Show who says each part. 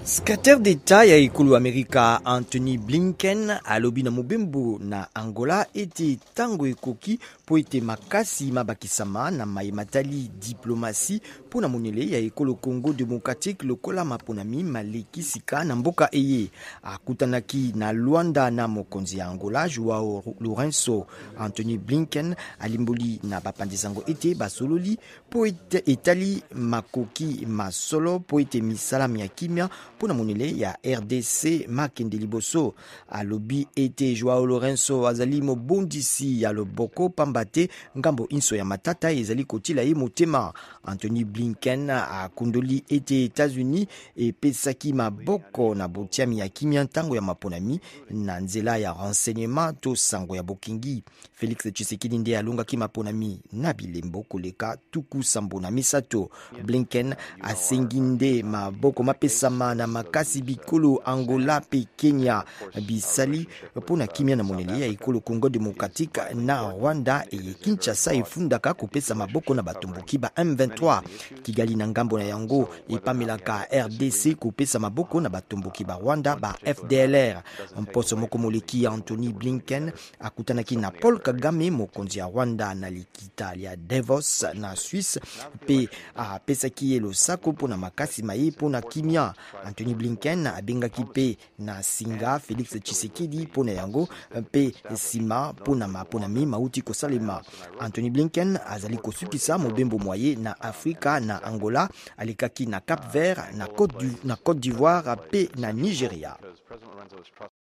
Speaker 1: Secretaire d'Etat ya ekolo Amerika Antony Blinken alobi na mobembo na Angola ete ntango ekoki mpo ete makasi mabakisama na maye matali diplomatie mpo na monyele ya ekolo Congo democratique lokola maponami maleki sika na mboka eye. Akutanaki na Luanda na mokonzi ya Angola Joao Lourenço. Antony Blinken alimboli na bapanzi sango ete basololi mpo ete etali makoki ma solo mpo ete misala mya kimia mpo na monele ya rdc makende liboso. Alobi ete Joao Lourenço azali mobondisi ya loboko pamba te ngambo inso ya matata ezali kotila ye motema. Antony Blinken akundoli ete Etats-Unis epesaki maboko na botiami ya kimia ntango ya maponami na nzela ya renseignement to sango ya bokengi. Felix Tshisekedi nde alongaki maponami na bilembo koleka 73. Blinken asengi nde maboko mapesama na makasi bikolo Angola mpe Kenya bisali mpo na kimia na moneli ya ekolo Congo democratique na Rwanda eye Kinshasa efundaka kopesa maboko na batomboki ba M23. Kigali na ngambo na yango epamelaka RDC kopesa maboko na batomboki ba Rwanda ba FDLR. Mposo moko moleki Antony Blinken akutanaki na Paul Kagame, mokonzi ya Rwanda, na likita lya Davos na Suisse mpe apesaki ye losako mpo na makasi ma ye mpo na kimia. Antony Blinken abengaki mpe na singa Felix Tshisekedi mpo na yango mpe nsima mpo na maponami mauti kosalema. Antony Blinken azali kosukisa mobembo mwa ye na Afrika na Angola, alekaki na Cap-Vert, na Cote d'Ivoire mpe na Nigeria.